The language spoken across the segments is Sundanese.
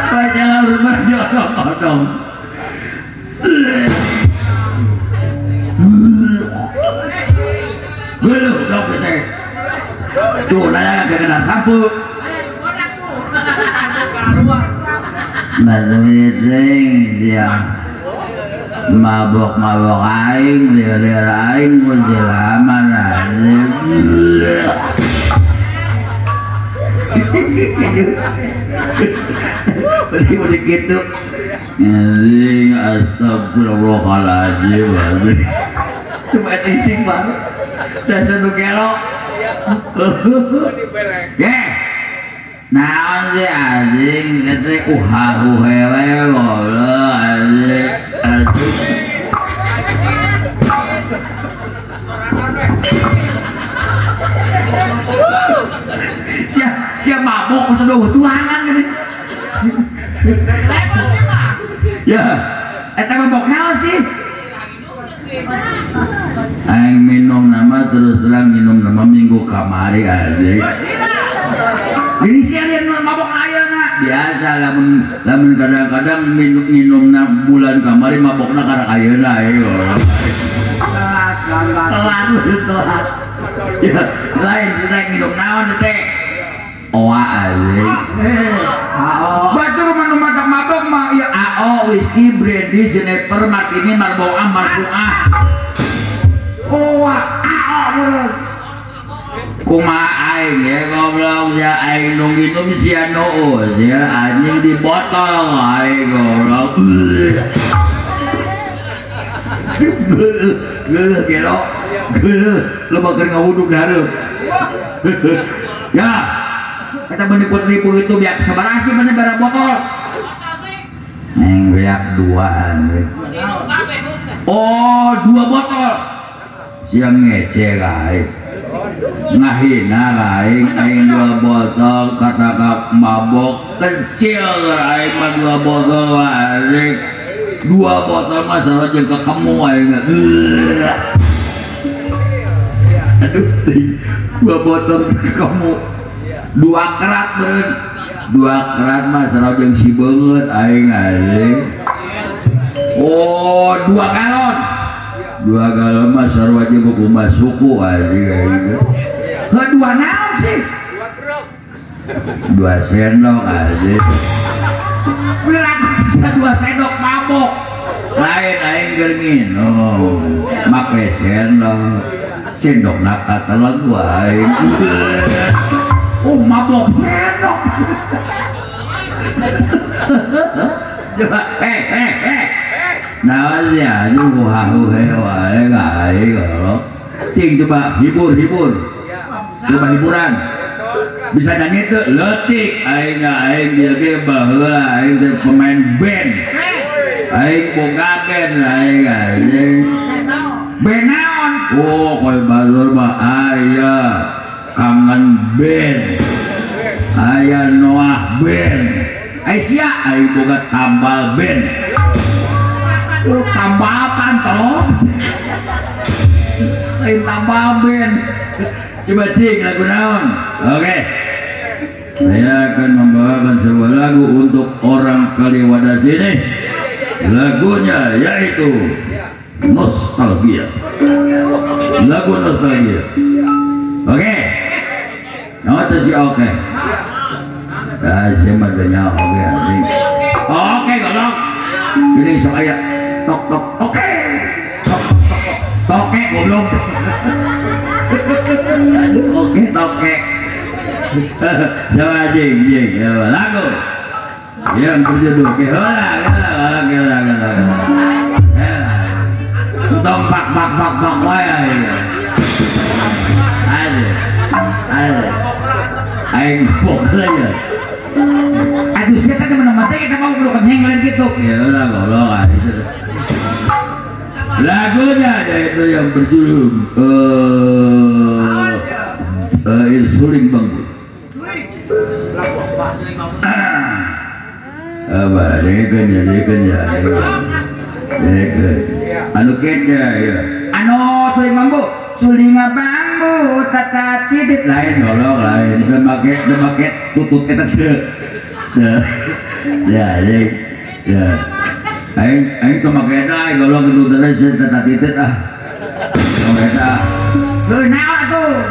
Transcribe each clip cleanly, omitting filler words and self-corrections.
Baca urut diodong-odong. Geuleuh dok teh. Tuh nanya kena sapu. Maksudnya dia mabok-mabok aing, liar-liar aing, muzilaman aing. Udah gitu. Anjing, astagfirullahaladzim. Cuma itu ising banget. Dasar nu gelo. Ye. Naon sih anjing teh uhahu hewe goblok anjing. Anjing. Sia mabok kudu tuangan gini. Ya, eta mabok naon sih? Aing minum nama terus terang minum nama minggu kamari anjing. Jadi siapa mabok ayeuna? Biasa lamun kadang-kadang minumna bulan kamari mabokna karek ayeuna ayo. Telat telat. Ya, lain rek minum naon teh? Oa anjing. Batur mah nu mabok mah ya AO, whisky, brandy, Jennifer, Martini, Marboa, Marbuah. Oa, AO meureun. Kumaha aing ya goblok ya aing nu nginum sia nu ya anjing di botol aing goblok. Geuleuh gelo. Geuleuh loba keur ngawuduk hareup. Ya. Eta menipu-nipu itu biak sabaraha sih mana bara botol. Aing beak dua anjing. Oh, dua botol. Sia ngece aing. Ngahina aing, aing dua botol kata mabok kecil aing mah dua botol anjing. Dua botol mah sarua jeung kekemu aing. Aduh, dua botol kekemu. Dua kerat beun. Dua kerat mah sarua jeung si beungeut aing anjing. Oh, dua galon. Dua galon mah sarua jeung kumaha suku anjing aing. Heuh dua naon sih? Dua sendok anjing. Dua sendok mabok. Lain aing keur nginum. Make sendok. Sendokna kateleg wae. Oh, mabok sendok. Coba, Nah, ya, ini hahu hewa, goblok. Cing coba hibur. Coba hiburan. Bisa nyanyi tuh leutik aing aing dia ge baheula aing teh pemain band. Aing boga band aing anjing. Band naon? Oh, koy batur mah aya kangen band. Aya Noah band. Aisyah aing boga tambal band. Oh, tambal pantol. Lain tambal band. Coba cing lagu naon? Oke. Saya akan membawakan sebuah lagu untuk orang Kaliwadas ini. Lagunya yaitu Nostalgia. Lagu Nostalgia. Oke. Nah, itu sih oke. Ah, saya mah tanya oke anjing. Oke, goblok. Ini sok aya tok tok oke. Tok tok tok. Toke goblok. Aduh, oke toke. Coba jing jing, coba lagu. Yang berjudul oke, heula heula heula heula. Entong pak pak pak pak wae aing. Aduh. Aduh. Aing mabok ya. Aduh sia teh menang mati kita mau belum kenyang gitu. Ya udah goblok aing. Lagunya yaitu yang berjudul Suling Bambu. Apa? Dengekeun ya, dengekeun ya. Dengekeun. Anu kece ya. Anu suling bambu, suling bambu. Lagu tata titit lain golong lain teu make tutut eta teu. Ya, ya. Aing aing teu make eta golong tutut tata titit ah. Tong eta. Heuh naon atuh?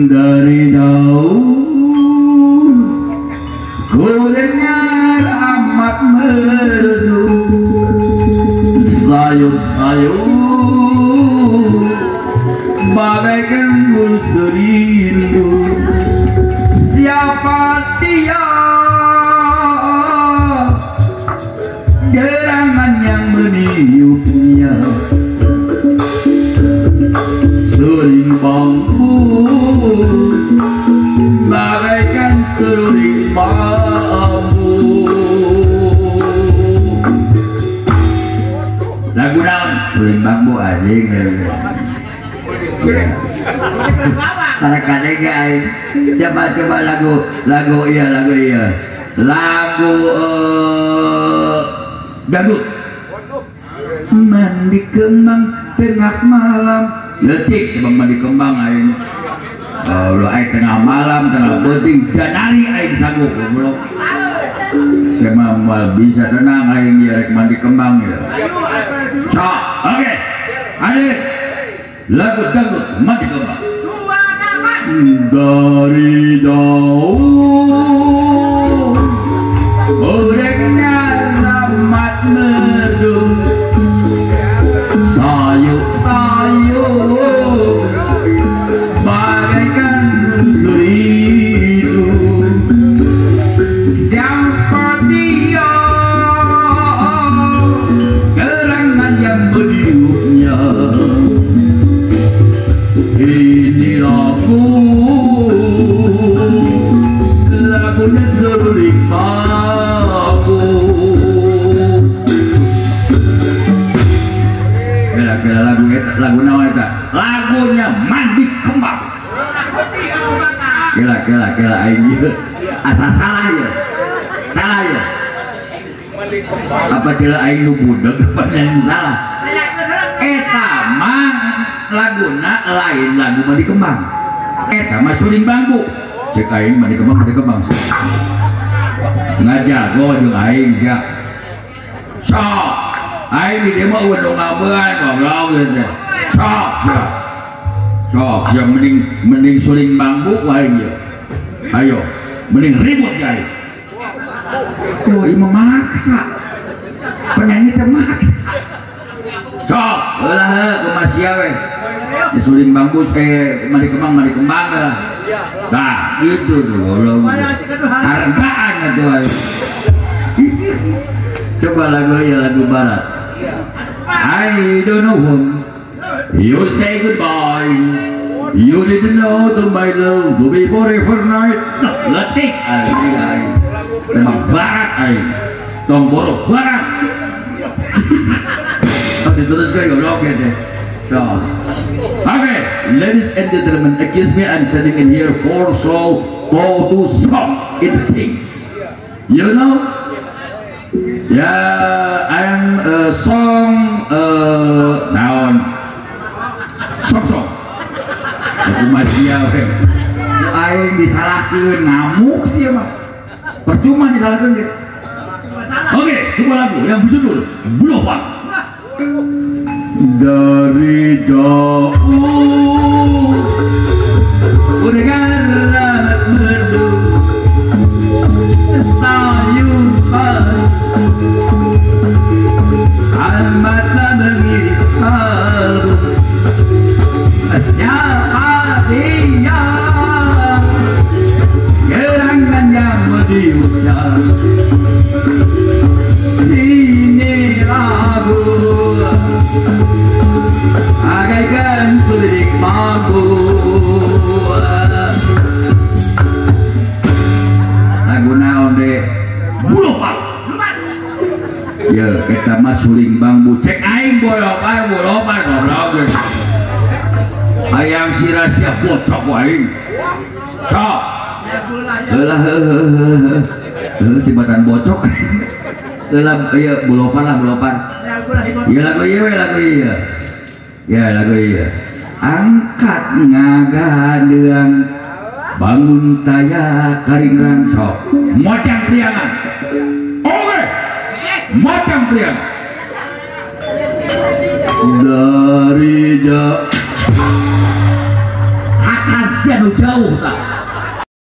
Dari jauh ku dengar amat merdu sayup-sayup bagaikan serindu. Siapa dia gerangan yang meniupnya suling bambu bagaikan seruling bambu. Lagu naon? Suling bambu anjing. Kadang-kadang aing coba-coba lagu iya lagu iya lagu dangdut. Mandi kembang tengah malam letik bang mandi kembang aing. Allah aing tengah malam tengah penting janari aing sanggup goblok. Emang mal bisa tenang aing ya rek mandi kembang ya. Sok, oke. Hadir. Lagu dangdut mandi kembang. Dari jauh dengar amat merdu sayup-sayup bagaikan seridu. Siapa dia gerangan yang meniupnya? Ini lagu lagunya seruling bambu. Kira-kira lagu lagu naon eta? Lagunya mandi kembang. Kira-kira aing ieu asa salah ya. Salah ya. Apa cila aing nu budeg apa yang salah? Eta mah laguna lain lagu mandi kembang. Eta mah suling bambu. Cek aing mandi kembang mandi kembang. Ngajago jeung aing sia. Sok aing di dieu mah eueuh nu ngabean goblok geus teh. Sok sia. Sok sia mending suling bambu aing ieu. Ayo, mending ribut ya aing. Oh, ieu mah maksa. Penyanyi teh maksa. Sok, heulah heuh kumaha sia we. Suling bambu mandi kembang lah. Nah, gitu tuh goblok. Hargaan atuh aing. Coba lagu ya lagu barat. I don't know whom you say goodbye. You didn't know to my love to be forever night. Letik aing aing. Emang barat aing. Tong borok barat. Diterus kayak goblok ya deh. So, okay, ladies and gentlemen, excuse me, I'm sitting in here for so go to song in sing. You know? Yeah, I'm a song naon song song. Aku masih ya, aing disalahkeun ngamuk sih mah. Percuma disalahkeun ge. Oke, sebuah lagu yang berjudul Bulopak. Dari jauh ku dengar amat merdu sayup-sayup amatlah mengiris kalbu. Siapa dia gerangan yang meniupnya? Ini lagu bagaikan suling bambu. Lagu naon deh? Bulopak. Ya, kita mah suling bambu. Cek aing bolopak, bolopak goblok. Hayang sirah sia bocok aing. Sok. Heulah heuh heuh tibatan bocok. Heulah ieu bolopan lah bolopan. Ya lagu ieu we lagu ieu. Ya lagu ieu. Angkat ngagadeang bangun taya karingrang sok mocang priangan. Oke, mocang priangan dari jauh akan sia nu jauh tah.